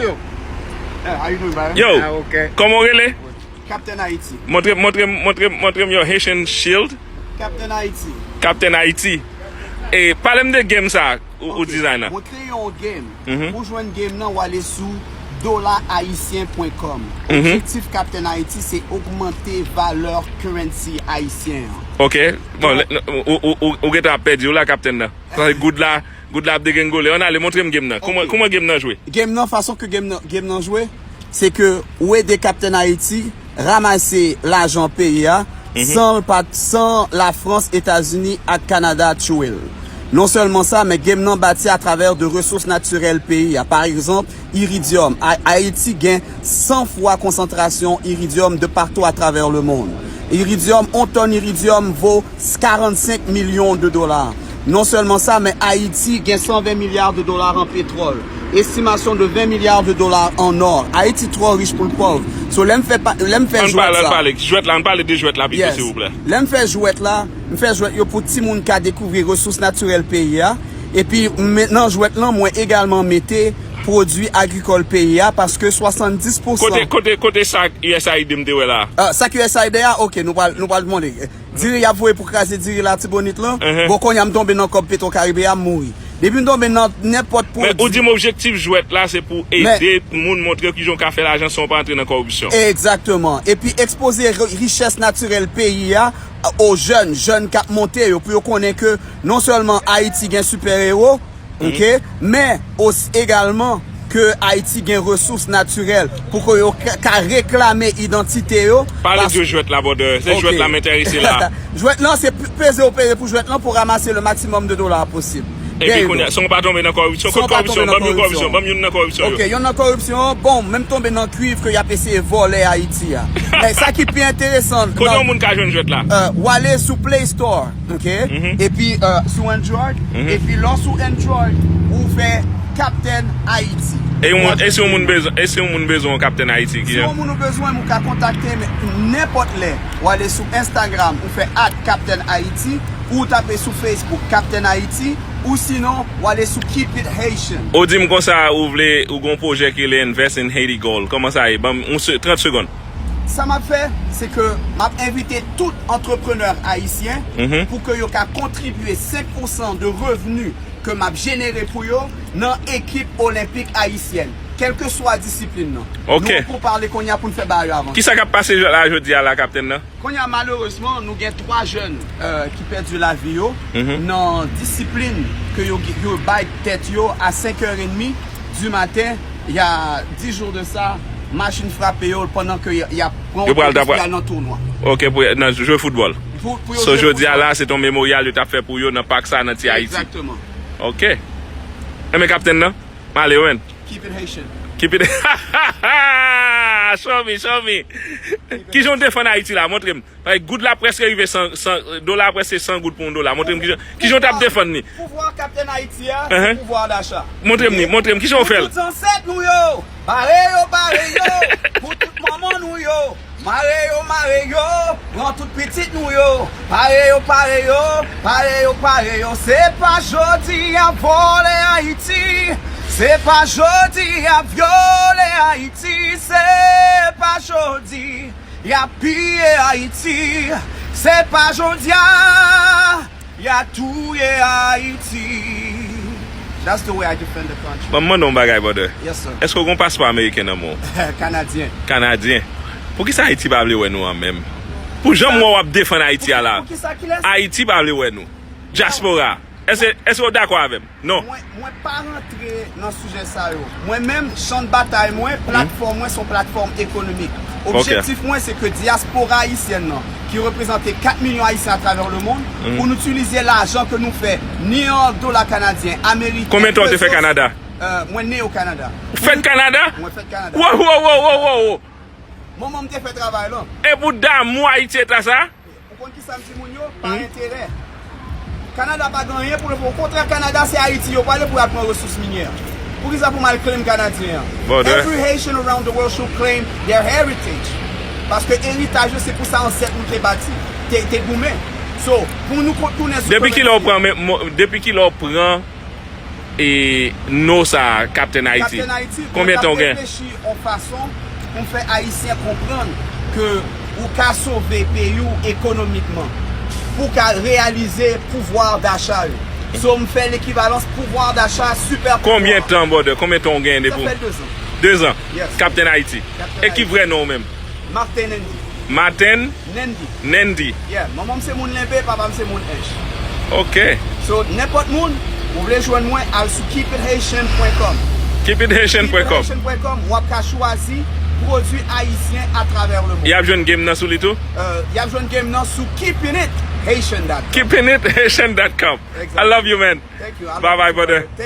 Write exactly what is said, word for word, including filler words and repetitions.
Yo. Eh, how you doing, Byron? Yo, ah, okay. Kòman w rele? Captain Haiti. Montre, montre, montre, montre m your Haitian shield. Captain Haiti. Captain Haiti. E pale m de game sa ou, ou design la. Mwen kreye yon game. Mm -hmm. Pou jwenn game nan, w ale sou dola ayisyen pwen kòm. Mm -hmm. Objektif Captain Haiti se ogmante valè currency ayisyen an. Ok. Bon, ou, ou, ou, ou gentan ap pèdi w la, Captain nan. Goud la, goud la ap degrengole. Ann ale, montre m game nan. Kouman, kouman game nan jwe? Game nan, fason ke game nan, game nan jwe, se ke ou ede Captain Haiti ranmase lajan peyi a, san l pa, san Lafrans, Etazini ak Kanada tchoul. Non sèlman sa, men game nan bati atravè de resous natirèl peyi a. Pa egzanp, iridyòm. Ayiti gen san fwa konsantrasyon iridyòm de partou atravè le mond. Iridyòm, on tòn iridyòm vo karannsenk milyon de dola. Non sèlman sa, men Ayiti gen san ven milya de dola an petwòl. Estimasyon de ven milya de dola an nò. Ayiti twò rich pou l pòv. So, lè m fè, lè m fè jwèt sa. Ann pale, ann pale. Jwèt la, ann pale de jwèt la pito, silvouplè. Lè m fè jwèt la, m fè jwèt yo pou timoun ka dekouvri resous natirèl peyi a. Epi, nan jwèt lan, mwen egalman mete pwodui agrikòl peyi a, paske swasanndis pousan. Kote, kote, kote sa USAID m te wè la? Ah, sa k USAID a, ok, nou pral, nou pral montre. Diri y ap voye pou kraze diri Latibonit lan. Bon, kounye a m tonbe nan kòb Petro Caribe a, m mouri. Depi m tonbe nan nenpòt pwodui. Men ou di m objektif jwèt la se pou ede moun, montre yo kijan w ka fè lajan san w pa antre nan kòripsyon. Egzakteman. Epi ekspoze richès natirèl peyi a o jèn, jèn k ap monte yo, pou yo konnen ke non sèlman Ayiti gen sipè ewo, ok, men osi egalman ke Ayiti gen resous natirèl pou ke yo ka reklame idantite yo. Pale de jwèt la, brother. Se jwèt la m enterese la. Jwèt lan, se peze opere pou jwèt lan pou ranmase le maksimòm de dola posib. Epi kounye a, san w pa tonbe nan kòripsyon, kot kòripsyon? Ban m yon kòripsyon, ban m youn nan kòripsyon yo. Ok, youn nan kòripsyon an, bon, menm tonbe nan kwiv ke y ap eseye vòlè Ayiti a. Men sa ki pi enteresan. Kote yon moun ka jwenn jwèt la? W ale sou Play Store. Ok? Epi sou Android, epi lè w sou Android, ou fè Captain Haiti. E yon moun, e si yon moun bezwen, e si yon moun bezwen yon Captain Haiti, ki jan? Si yon moun ou bezwen, ou ka kontakte m nenpòt lè. W ale sou Instagram, ou fè at Captain Haiti, ou tape sou Facebook Captain Haiti, ou sinon, w ale sou Keep It Haitian. Ou di m konsa, ou vle, ou gen yon pwojè ki rele Invest in Haiti Gold. Kòman sa ye? Ban m yon se, trant segonn. Sa m ap fè, se ke m ap envite tout antreprenè ayisyen pou ke yo ka kontribye senk pousan de revni ke m ap jenere pou yo nan ekip olenpik ayisyèn, kèlkeswa disiplin nan. Ok. Nou pou pale kounye a pou n fè bagay yo avanse. Kisa k ap pase la jodi a la, kaptenn nan? Kounye a, malerezman, nou gen twa jèn ki pèdi lavi yo nan disiplin ke yo, yo bay tèt yo a senk è edmi di maten. Y a dis jou de sa, machin frape yo pandan ke y ap pran otobis pou y al nan tounwa. Ok, pou nan jwe foutbòl. So, jodi a la, se t on memoryal yo t ap fè pou yo nan pak sa nan Ti Ayiti. Egzakteman. Ok. Enben, kaptenn nan, m ale, wi. Keep it Haitian. Keep it. Show me, show me. Kijan w defann Ayiti la? Montre m. Paske goud la prèske rive san, san, dola prèske san goud pou yon dola. Montre m kijan, kijan w t ap defann li. Pouvwa Captain Haiti a, se pouvwa dacha. Montre m li, montre m kijan w fè l. Pou tout zansèt nou yo, bare yo, bare yo. Pou tout manman nou yo, mare yo, mare yo. Pran tout pitit nou yo, pare yo, pare yo, pare yo, pare yo. Se pa jodi y ap vòlè Ayiti. Se pa jodi y ap vyole Ayiti. Se pa jodi. Y ap piye Ayiti. Se pa jodi a y a touye Ayiti. That's the way I defend the country. Ban m mande w yon bagay, brother. Yes, sir. Èske w gen yon paspò ameriken nan men w? Kanadyen. Kanadyen. Poukisa Ayiti pa vle wè nou an menm? Pou jan m wè w ap defann Ayiti a la. Poukisa, kilès? Ayiti pa vle wè nou. Dyaspora. Èske, èske w dakò avè m? Non. Mwen, mwen pa rantre nan sijè sa yo. Mwen menm, chan batay mwen, platfòm mwen se yon platfòm ekonomik. Objektif mwen se ke dyaspora ayisyèn nan, ki reprezante kat milyon ayisyen atravè lemonn, pou nou itilize lajan ke nou fè, ni an dola kanadyen, ameriken, Konbyen tan w te fè Kanada? Mwen ne o Kanada. Ou fèt Kanada? Mwen fèt Kanada. Wo, wo, wo, wo, wo, wo! Manman m te fè travay lan. E pou damou Ayiti eta sa? Ou konn kisa m di moun yo? Pa enterè. Kanada pa gen anyen pou l fè. Okontrè, Kanada se Ayiti yo prale pou y al pran resous minyè. Poukisa pou m al claim Kanadyen an? Every Haitian around the world should claim their heritage. Paske eritaj yo se pou sa ansèt nou te bati, te, te goumen. So, pou nou tounen sou... Depi kilè w pran, depi kilè w pran e non sa a, Captain Haiti? Captain Haiti, Konbyen tan w gen? Reflechi yon fason pou m fè Ayisyen konprann ke ou ka sove peyi w ekonomikman, pou w ka reyalize pouvwa dacha yo. So, m fè lekivalans pouvwa dacha super. Konbyen tan, brother? Konbyen tan w gen Sa depi? Fè dezan. Dezan. Yes. Captain Haiti. Captain E ki Haiti. Vrè non w menm? Martin Andy. Martin Nandy. Nandy. Yeah, manman m se moun Lenbe, papa m se moun Ench. Ok. So, nenpòt moun, ou vle jwenn mwen, al sou keep it haitian point com. Keep it haitian point com. Keep it haitian point com, w ap ka chwazi pwodui ayisyen atravè le mond. Y ap jwenn game nan sou li tou? Euh, y ap jwenn game nan sou keeping it haitian dot com. Keeping it haitian dot com. Exactly. I love you, man. Thank you. I Bye love bye, you, brother. Thank